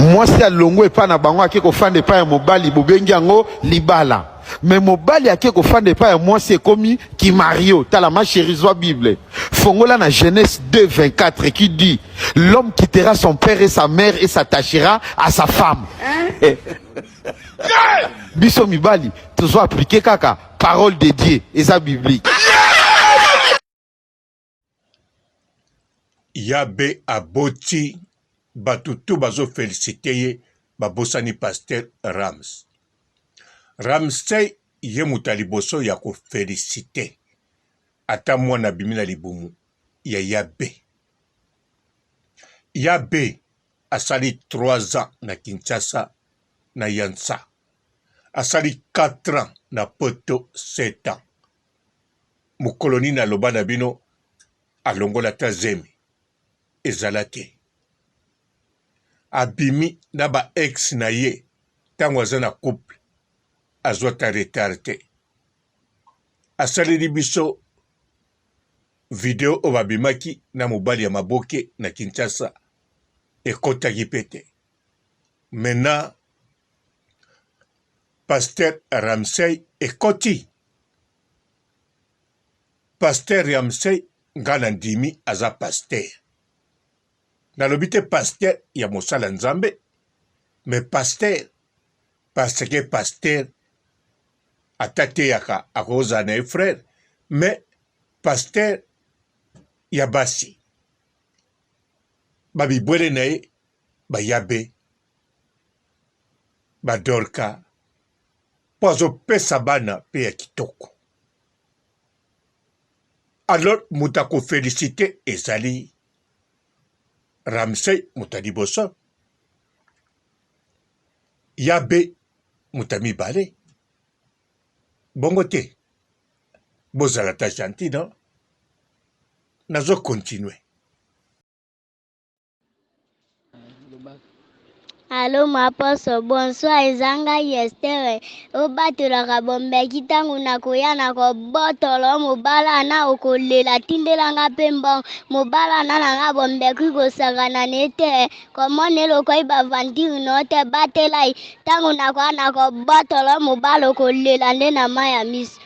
Mwasi alongwe epai na bango ake kofanda epai ya mobali, bobengi yango libala. Mais mobali ake kofanda epai ya mwasi ekomi kimario. Tala ma chérie, zwa Bible. Fongola na Genèse 2, 24 qui dit l'homme quittera son père et sa mère et s'attachera à sa femme. Biso mibali tozo appliquer kaka parole de Dieu, eza biblique. Yabe aboti batu tout bazo felicite ye babosani pasteur Rams. Ramsey ye moto ya liboso ya ko felicite ata mwana abimi na libumu ya Yabe. Yabe asali 3 ans na Kinshasa na Yansa. Asali 4 ans na poto 7 ans. Mokolo nini aloba na bino alongola ata zemi? Ezala te. Abimi na ba ex na ye tango aza na couple azwa ata retard te. Asaleli biso video oyo babimaki na mobali ya maboke na Kinshasa ekotaki pe te. Maintenant Pasteur Ramsey ekoti. Pasteur Ramsey nga na ndimi aza pasteur. Nalobi te pasteur ya mosala Nzambe, mais pasteur parce que pasteur ata teyaka akozala na ye frère, mais pasteur ya basi ba bibwele na ye bayabe ba dorka mpo azopesa bana mpe ya kitoko alors moto akofelisite ezali ramsey moto ya liboso yabe moto ya mibale bongo te bozala ta gentil non nazo continuer Alo maposo, bonsoir eza ngai Estere obatolaka bombeki ntango nakoya nakobotolo mobala na okolela tindela nga mpe mbongo mobala na na nga bombeki kosakana ne te komona elokoi bavantire no te batela ye ntango nakoya nakobotolo mobala okolela nde na mai ya miso.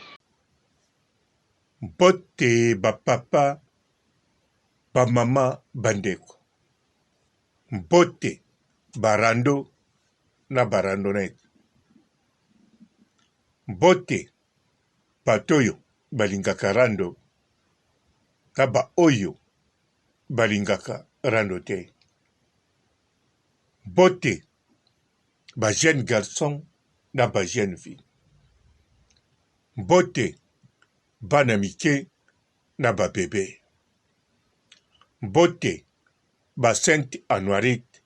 Mbote ba papa ba mama ba ndeko mbote ba rando na ba randonnette mbote bato oyo balingaka rando na ba oyo balingaka rando te mbote ba jeune garçon na ba jeune fille mbote bana mike na ba bebe. Mbote ba sainte Anuarite,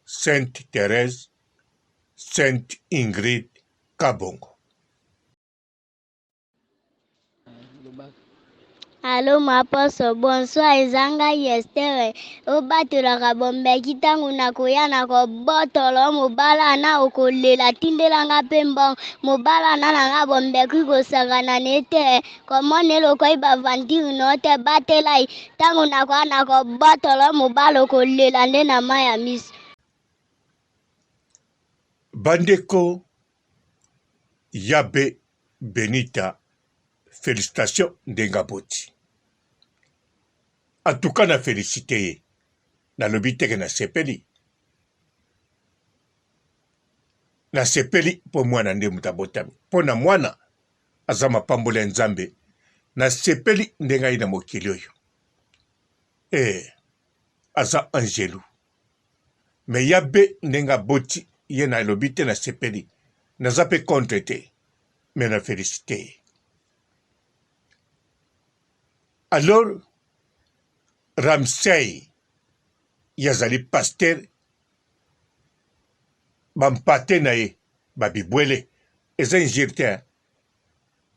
sainte Therèse, sainte Ingrid Kabongo. Alo maposo, bonsoir eza ngai Estere obatolaka bombeki ntango nakoya nakobotolo mobala na okolela tindela nga mpe mbongo mobala na na nga bombeki kosakana ne te Komona elokoi b'aventure no te batela ye tango nakoya nakobotolo mobali okolela nde na mayi ya miso. Bandeko ya be Benita felicitations ndenge aboti en tout cas na felicite ye nalobi te ke nasepeli nasepeli mpo mwana nde moto abotami mpo na mwana aza mapamboli ya Nzambe. Nasepeli ndenge aye na mokili oyo. Eh, aza angelu. Mais ya be ndenge aboti ye nalobi te nasepeli. Naza pe contre te. Mais na felicite ye. Alors, Ramsey, ye azali pasteur, ba mpate na ye, ba bibwele, eza injure te hein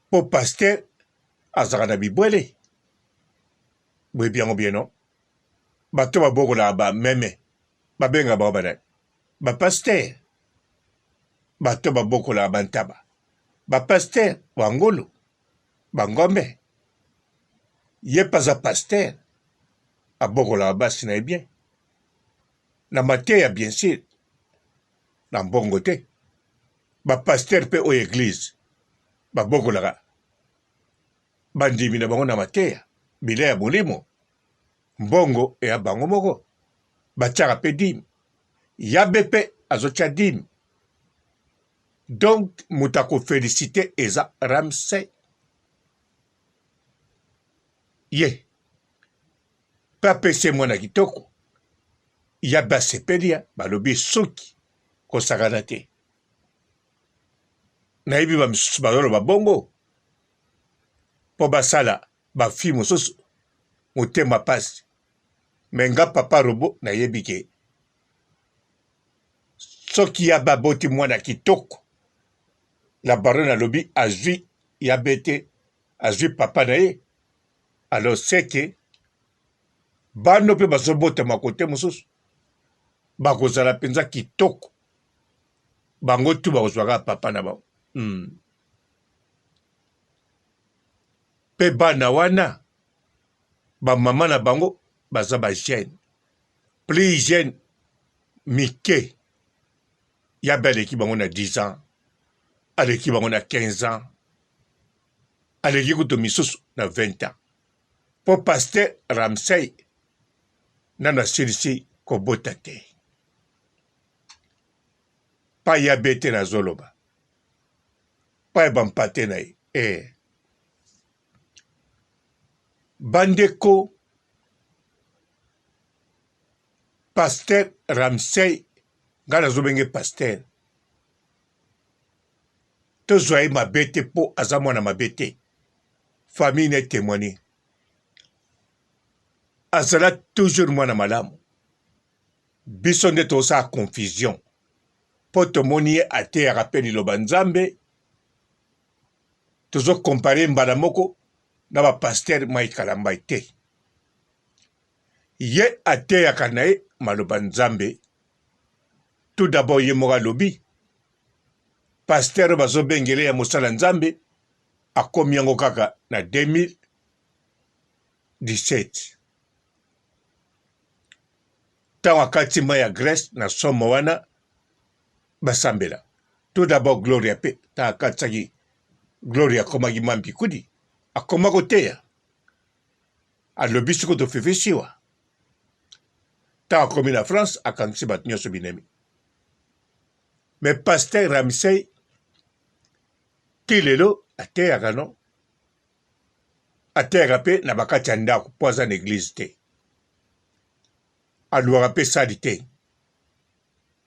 po pasteur azalaka na bibwele boyebi yango bien non bato babokolaka ba meme babengaka bango banani ba pasteur bato babokolaka bantaba ba pasteur bangulu bangombe ye mpe aza pasteur abokolaka basi na ye bien na mateya bien sur. na mbongo te. Ba pasteur mpe oyo eglise babokolaka bandimi na bango na mateya bilei ya molimo, mbongo eya bango moko batiaka mpe dime. Yabe mpe azotia dime. Donc moto akofelicite eza Ramsey ye mpe apesi ye mwana kitoko yabe asepeli ya balobi suki kosakana te nayebi bamisusu bazoloba bongo mpo basala bafi mosusu motema mpasi me nga papa robo nayebi ke soki yabe aboti mwana kitoko la baronne alobi azwi yabe te azwi papa na ye alors seke bano mpe bazobotama kote mosusu bakozala mpenza kitoko bango tu bakozwa kaka papa na bango Mpe bana wana bamama na bango baza ba jeune plus jeune mike yabe aleki bango na 10 ans aleki bango na 15 ans aleki kutu misusu na 20 ans mpo pasteur Ramsey nano asilisi kobota te pa yabe te nazoloba pa ya bampate na ye eh. Bandeko pasteur Ramsey ngai nazobenge pasteur tozwa ye mabe te mpo aza mwana mabe te famille na etemoigne azala toujours mwana malamu biso nde tozosala confusion mpo tomoni ye ateyaka mpe liloba nzambe tozo compare mbala moko na ba pasteur Mike Kalambay te ye ateyaka na ye maloba nzambe tout d'abord ye moko alobi pasteur oyo bazobengele ya mosala nzambe akomi yango kaka na 2017 ntango akati mai ya Grèce na somo wana basambela tout d'abord Gloria mpe ntango akatisaki Gloria akomaki mambi kudi akoma koteya alobi siko tofefesiwa ntango akomi na France akangisi bato nyonso binemi mais pasteur Ramsey ti lelo ateyaka no ateyaka mpe na bakati ya ndako mpo aza na eglise te aluaka mpe sali te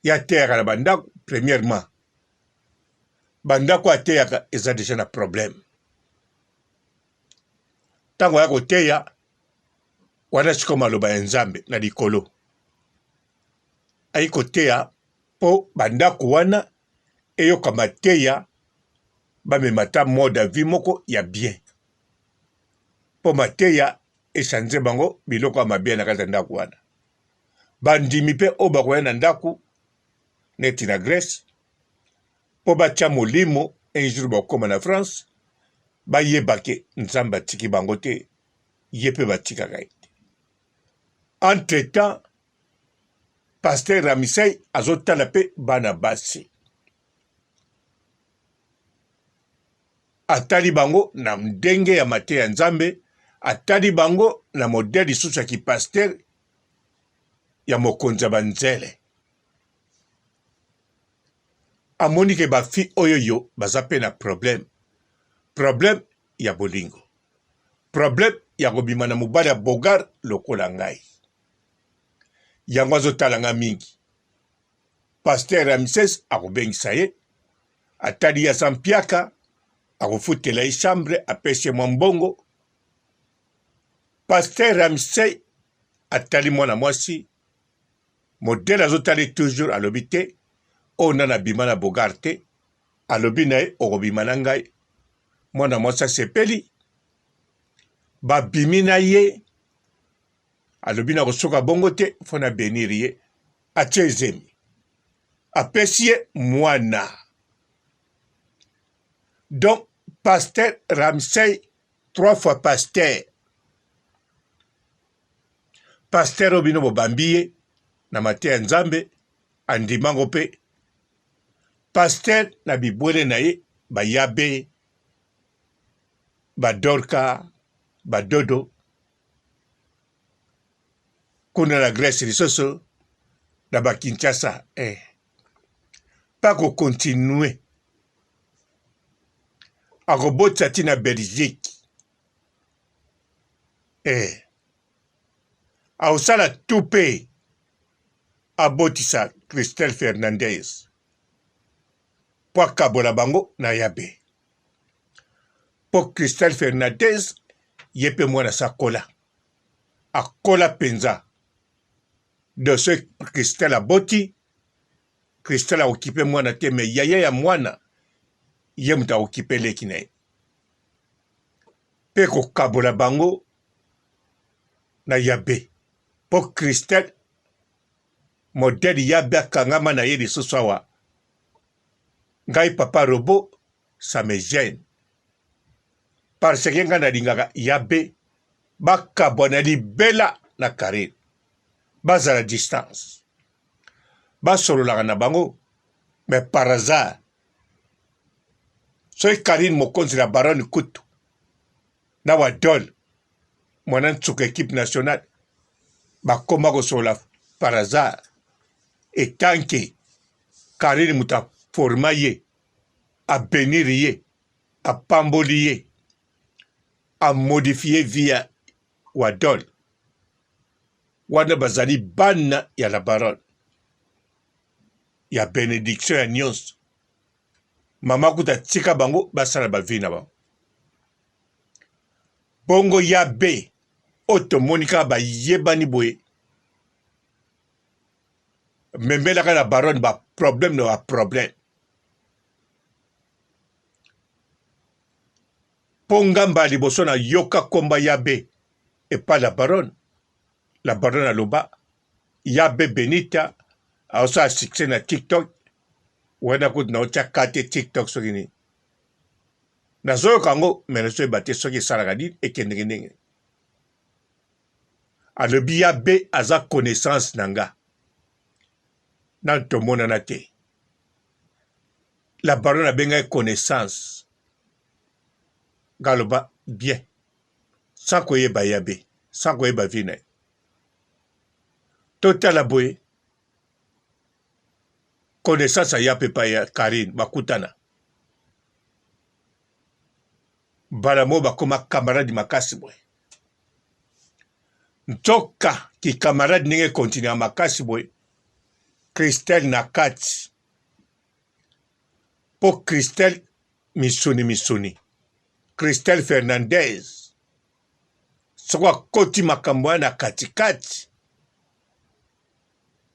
ye ateyaka na bandako premièrement bandako ateyaka eza deja na problème ntango aya koteya wana sikoyo maloba ya nzambe na likolo ayi koteya mpo bandako wana eyoka mateya bamema ata mode ya vie moko ya bien mpo mateya echange bango biloko ya mabe na kati ya ndako wana bandimi mpe oyo bakoya na ndako neti na Grèce mpo batya molimo un jour bakokoma na France bayeba ke Nzambe atiki bango te ye mpe batikaka ye te. Entre temps Pasteur Ramsey azotala mpe bana basi atali bango na ndenge ya mateya ya Nzambe, atali bango na modele lisusu ya kipastere ya mokonzi ya banzele. Amoni ke ba fille oyo yo baza pe na problème, problème ya bolingo, problème ya kobima na mobali ya bogar lokola ngai. Yango azotala nga mingi. Pasteur Ramses akobengisa ye, atali ye aza mpiaka, akofutela ye chambre, apesi ye mwa mbongo. Pasteur Ramsey atali mwana mwasi modele azotala ye toujours, alobi te oyo nani abima na bogar te, alobi na ye okobima na ngai. Mwana mwasi asepeli, babimi na ye, alobi nakosuka bongo te, fo na benir ye, atie zemi, apesi ye mwana. Donc pasteur Ramsey trois fois pasteur pasteur oyo bino bobambi ye na mateya ya Nzambe andimango mpe. Pasteur na bibwele na ye ba yabe, ba dorka, ba dodo kuna na Grèce lisusu na ba Kinshasa eh. Pa ko continuer akobotisa ti na Belgique eh. Akosala tout pe abotisa Christelle Fernandez po akabola bango na Yabe po Christelle Fernandez ye pe mwana si akola akola penza donc soki Christelle aboti Christelle akokipe mwana te mais yaya ya mwana ye moto akokipe leki na ye pe kokabola bango na Yabe po Christelle modèle Yabe akangama na ye lisusu awa ngai papa robot ça me gêne parce que ngai nalingaka Yabe bakabwana libela na Carine bazala distance basololaka na bango mais par hasard soki Carine mokonzi la baronne kutu na wadol mwana nsuka equipe nationale bakoma kosolola par hasard etanke Carine moto aforma ye abenir ye apamboli ye amodifie vie ya wadol wana bazali bana ya la baronne ya benediction ya nyonso mama kuta atika bango basala ba vie na bango bongo ya be oyo tomoni kaka bayebani boye memelaka na baronne ba problème na ba problème mpo ngamba ya liboso na yoka komba ya be epai la baronne la baronne aloba ya be benita aosala succès na tiktok wana kutu naotya ka te tiktok soki nini nazoyoka yango me nazoyeba te soki esalaka nini ekendeke ndenge alobi ya be aza connaissance na nga nanu tomonana te la baronne abengaki connaissance nga aloba bien sans koyeba ya be sans koyeba vie na ye totala boye connaissance aya mpe epai ya Carine bakutana mbala moko bakoma camarade makasi boye nzoka kikamarade ndenge ekontinua makasi boye Christelle na kati mpo Christelle misuni misuni Christelle Fernandez soko akoti makambo wana na katikati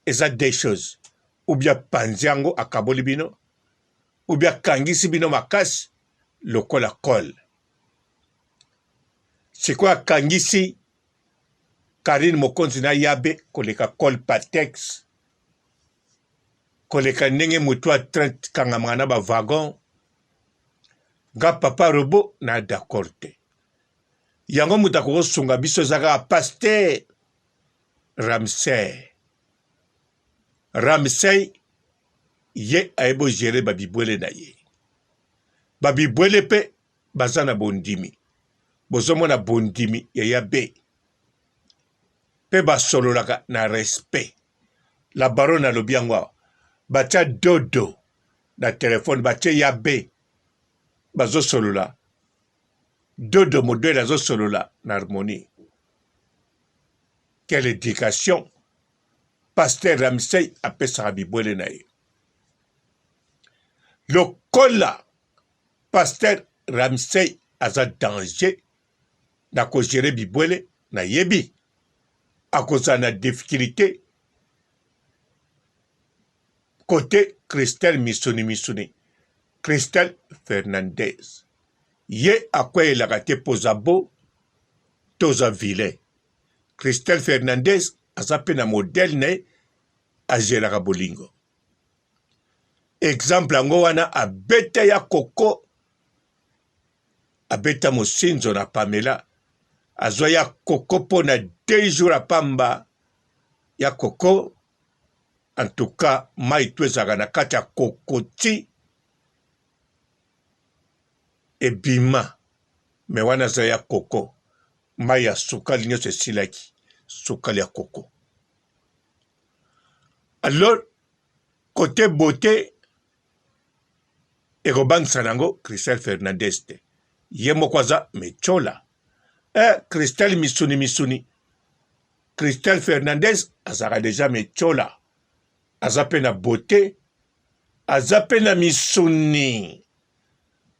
eza deux choses ou bien apanzi yango akaboli bino ou bien akangisi bino makasi lokola colle sikoyo akangisi Carine Mokonzi na Yabe koleka colle Patex koleka ndenge moto ya train kangamaka na ba wagon nga papa robot na d'accord te yango moto akokosunga biso eza kaka pasteur Ramsey Ramsey ye ayebi ogere babibwele na ye babibwele mpe baza na bondimi bozomona bondimi ya yabe mpe basololaka na respect la baronne alobi yango awa batya dodo na telefone batye yabe bazosolola dodo modele azosolola na harmonie Quelle education Pasteur Ramsey apesaka bibwele na ye. Lokola Pasteur Ramsey aza danger na ko gerer bibwele nayebi akozala na difficulté kote Christelle misuni misuni Christelle Fernandez ye akweyelaka te poza beau toza vilain Christelle Fernandez aza pe na modèle na ye azelaka bolingo. Exemple yango wana abeta ya koko abeta mosinzo na Pamela azwa ya koko mpo na deux jours ya pamba ya koko. En tout cas mayi tout ezalaka na kati ya kokoti ebima mais wana eza ya koko mayi ya sukali nyonso esilaki sukali ya koko alors cote beaute ekobangisa na yango Christelle Fernandez te ye moko aza mechola eh, Christelle misuni misuni Christelle Fernandez azalaka deja mechola aza pe na beaute aza pe na misuni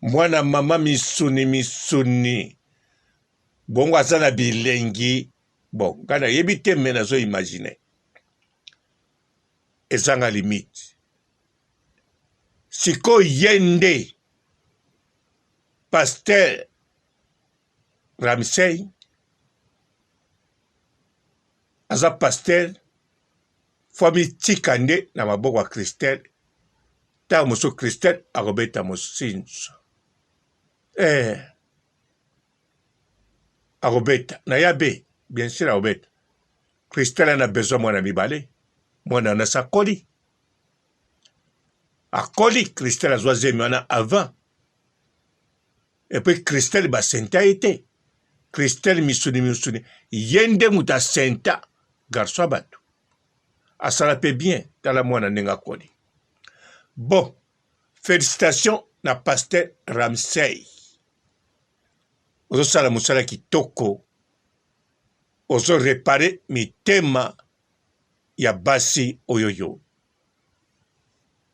mwana mama misuni misuni bongo aza na bilengi bon ngai nayebi te me nazo imagine ezanga limite sikoyo ye nde pasteur Ramsey aza pasteur fo amitika nde na maboko ya Christelle ntango mosusu Christelle akobeta mosinzo eh, akobeta na ya be bien sûr akobeta Christelle ana besoin mwana mibale mwana wana sakoli akoli Christelle azwa zemi wana avant Et puis Christelle ba senta ye te. Christelle misuni misuni ye nde moto asenta garçon ya bato. Asala pe bien tala mwana ndenge akoli. Bon, felicitations na pasteur Ramsey. Ozosala mosala kitoko. Ozo reparer mitema ya basi oyoyo.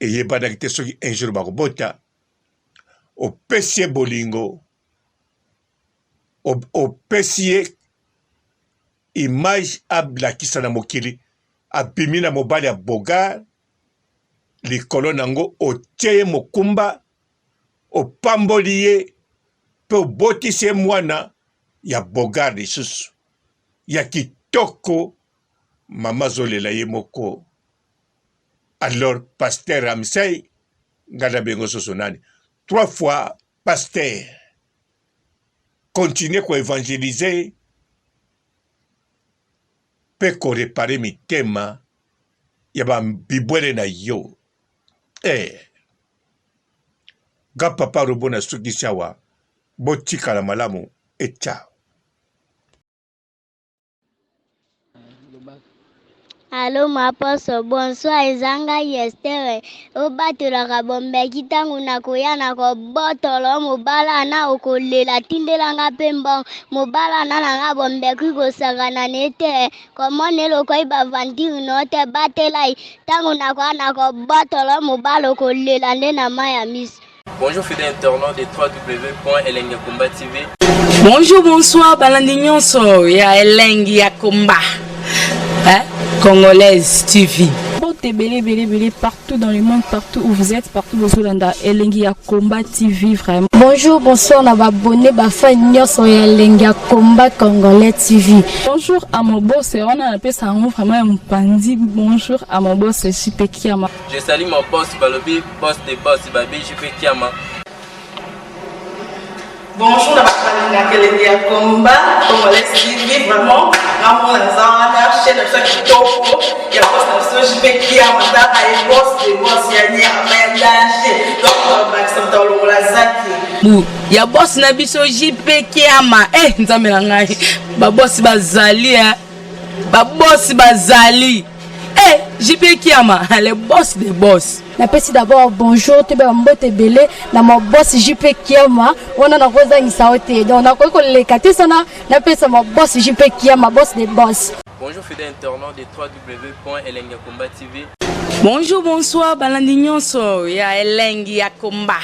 Eyebanaki te soki un jour bakobota. Opesi ye bolingo, opesi ye image alakisa na mokili, abimi na mobali ya bogar, likolo na yango otie ye mokumba, opamboli ye mpe obotisi ye mwana ya bogar lisusu ya kitoko, mama azolela ye moko. Alors pasteur Ramsey nga na bengo soso nani trois fois pasteur continue ko évangéliser mpe ko réparer mitema ya ba bibwele na yo eh. Nga papa robo na sukisi awa botikala malamu et ciao. Allo ma poso bonsoir eza ngai Estere obatelaka bombeki ntango nakoya nakobotolo mobala na okolela tindela nga mpe mbongo mobala na na nga bombeki kosakana ne te komona elokoi bavantire no te batela ye ntango nakoya nakobotolo mobala okolela nde na mai ya miso Bonjour fidèle internaute de www.elengiyakomba TV. Bonjour, bonsoir, balandi nyonso ya Elengi ya Komba. Hein? Congolaise TV. Mbote ebele ebele ebele partout dans le monde partout où vous êtes partout bozolanda elengi ya combat TV vraiment. Bonjour, bonsoir na ba abonné ba fan nyonso ya elengi ya combat congolais TV. Bonjour à mon boss wana napesa yango vraiment ya mopanzi bonjour à mon boss JP Kiama. Je salue mon boss balobi boss de boss babi JP Kiama. Bonjour na bato balingaka elengi ya combat congolais TV vraiment nga moko naza wana chaîne na biso ya kitoko ya boss na biso JP Kiama tala ye boss de boss ya nyama ya danger donc bakisa moto alongola zaki bu ya boss na biso JP Kiama eh nzambe na ngai ba boss bazali eh ba boss bazali eh JP Kiama le boss de boss napesi d'abord bonjour toyeba mbote ebele na ma boss JP Kiama wana nakozangisa yo te donc nakoki koleka te sana napesa ma boss JP Kiama boss de boss Bonjour fidèle internaute de www.elengiyakomba TV. Bonjour, bonsoir, balandi nyonso ya Elengi ya Komba.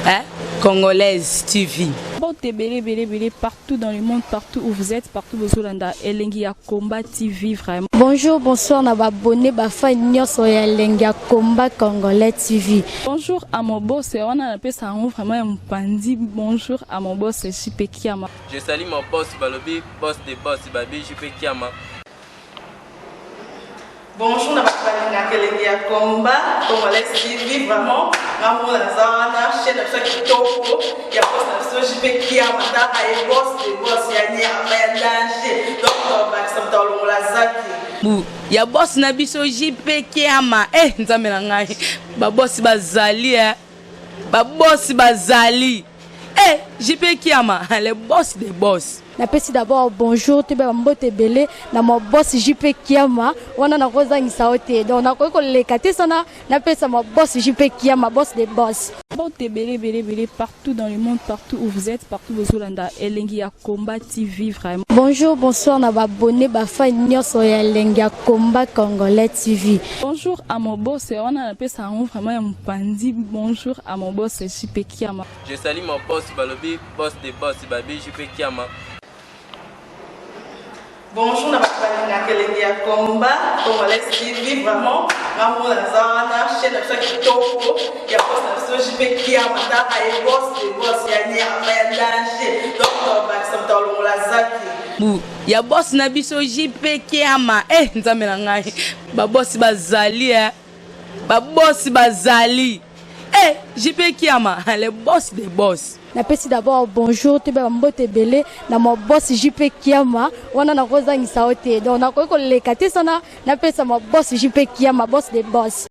Hein? Congolaise TV. Mbote ebele ebele ebele partout dans le monde partout où vous êtes partout bozolanda elengi ya combat TV vraiment. Bonjour, bonsoir na ba abonné ba fan nyonso ya elengi ya combat congolais TV. Bonjour à mon boss wana napesa yango vraiment ya mopanzi bonjour à mon boss JP Kiama. Je salue mon boss balobi boss de boss babi JP Kiama. Bonjour na bato balingaka elengi ya combat congolais TV vraiment nga moko naza wana chaîne na biso ya kitoko ya boss na biso JP Kiama tala ye boss de boss ya nyama ya danger donc bakisa moto alongola zaki. Bu ya boss na biso JP Kiama eh nzambe na ngai ba boss bazali eh ba boss bazali eh JP Kiama le boss des boss. Napesi d'abord bonjour toyeba ba mbote ebele na ma boss JP Kiama wana nakozangisa yo te donc nakoki koleka te sana napesa ma boss JP Kiama boss des boss. Mbote ebele ebele ebele partout dans le monde partout où vous êtes partout bozolanda elengi ya combat TV vraiment. Bonjour bonsoir na ba abonnes ba fans nionso ya elengi ya combat congolais TV. Bonjour à mon boss wana napesa yango vraiment ya mopanzi bonjour à mon boss JP Kiama. Je salue mon boss balobi boss de boss babi JP Kiama. Bonjour na bato balingaka elengi ya combat congolais TV vraiment nga mona naza wana chaîne na biso ya kitoko ya boss na biso JP Kiama taka ye boss de boss ya nyama ya danger donc tobakisa moto alongola zaki Bu ya boss na biso JP Kiama eh nzambe na ngai ba boss bazali eh ba boss bazali eh JP Kiama le boss des boss. Napesi d'abord bonjour toyeba ba mbote ebele na ma boss JP Kiama wana nakozangisa yo te donc nakoki koleka te sana napesa ma boss JP Kiama boss des boss.